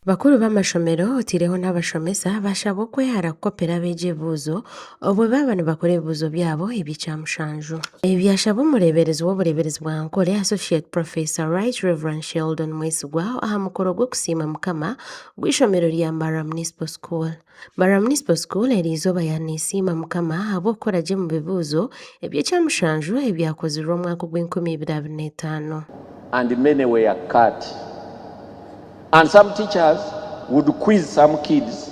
Bakuru b'amashomero otaireho n'abashomesa baashabwa okwehara kukopera abeegi ebibuuzo obwo baaba nibakora ebibuuzo byabo eby'ekyamushanju. Ebi byashabwa omureeberezi w'obureeberezi bwa Ankole Associate Professor Right Rev. Sheldon Mwesigwa aha mukoro gw'okusiima Mukama gw'eishomero rya Mbarara Municipal School. Mbarara Municipal School eriizooba yaanesiima Mukama ahabw'okukora gye omu bibuuzo eby'ekyamushanju ebyakozirwe omwaka ogw'enkumi ibiri abiri n'etaano. And many were cut. And some teachers would quiz some kids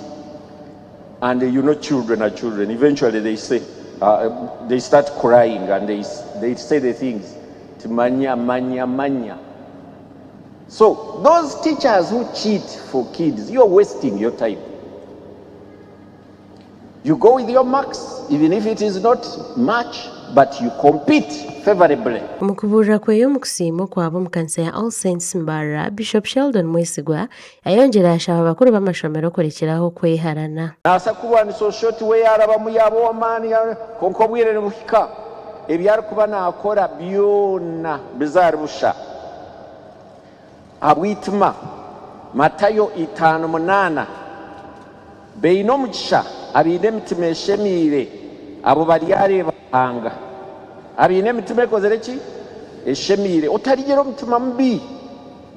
and you know children are children. Eventually they say, uh, they start crying and they, they say the things, manya, manya, manya. So those teachers who cheat for kids, you're wasting your time. You go with your marks, even if it is not much, but you compete favorably. Omu kubuurira kwe omu kusiima okwaba omu kanisa ya All Saints Mbarara, Bishop Sheldon Mwesigwa yayongyera yashaba abakuru b'amashomero kurekyeraho okweharana. Naasa kukurwanisa oshushe oti we yaarabamu yaaba ow'amaani, kwonka obwire nibuhika ebi arikuba naakora byona biza ahari busha. Ahabw'eitima, Matayo 5:8, Baine omugisha abaine emitima eshemeire, abo baryareeba Ruhanga. Abaine emitima ekozire ki? Eshemeire. Otarigira omutima mubi,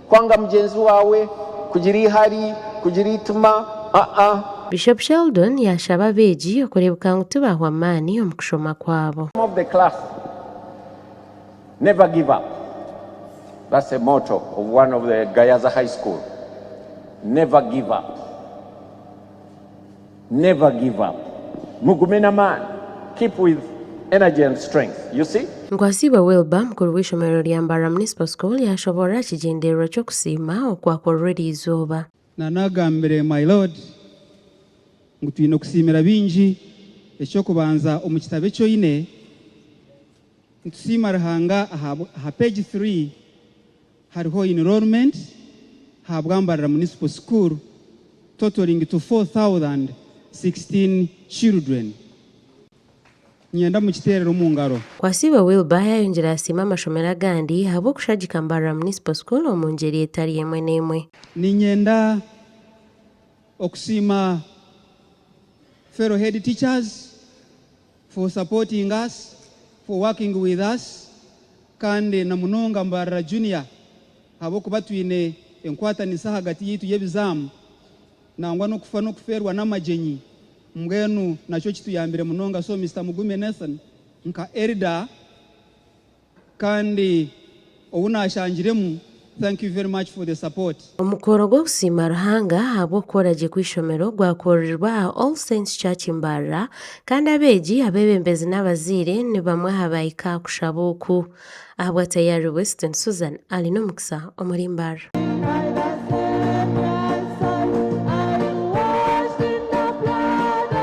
kwanga mugyenzi waawe, kugira eihari, kugira eitima, aa. Bishop Sheldon yaashaba abeegi okureebeka ngu tibaahwa amaani omu kushoma kwabo. Of the class. Never give up. That's a motto of one of the Gayaza High School. Never give up. Never give up. Mugume n'amaani. Keep with energy and strength. You see? Nkwasiibwe Wilber, mukuru w'eishomero rya Mbarara Municipal School yaashoboorora aha kigyendererwa ky'okusiima okwakorwa eriizooba. Nanagambire my lord ngu twine kusiimira bingi, eky'okubanza omu kitabo eki oine, Nitusiima Ruhanga aha page 3 hariho enrollment ahabwa Mbarara Municipal School totaling to 4,016 children. Niinyenda mukiteerere omu ngaro. Kwasiibwe Wilber yayongyera yasiima amashomero agandi ahabw'okushagika Mbarara Municipal School omu ngyeri etari emwe n'emwe. Niinyenda okusiima fellow head teachers for supporting us, for working with us kandi na munonga Mbarara Junior ahabw'okuba twine enkwatanisa ahagati yaitu y'ebizaamu nangwa n'okufa n'okufeerwa n'amagyenyi mbwenu nakyo kituyambire munonga so Mister Mugume Nathan nka Elder Kandi ou naashangiremu thank you very much for the support. Omukoro gw'okusiima Ruhanga ahabw'okukora gye kw'eishomero gwakorirwe aha All Saints Church Mbarara kandi abeegi, abeebembezi n'abazaire ni bamwe aha baahika aha kushaba oku. Ahabwa Tayari Weston, Susan Alinomukisa omuri Mbarara.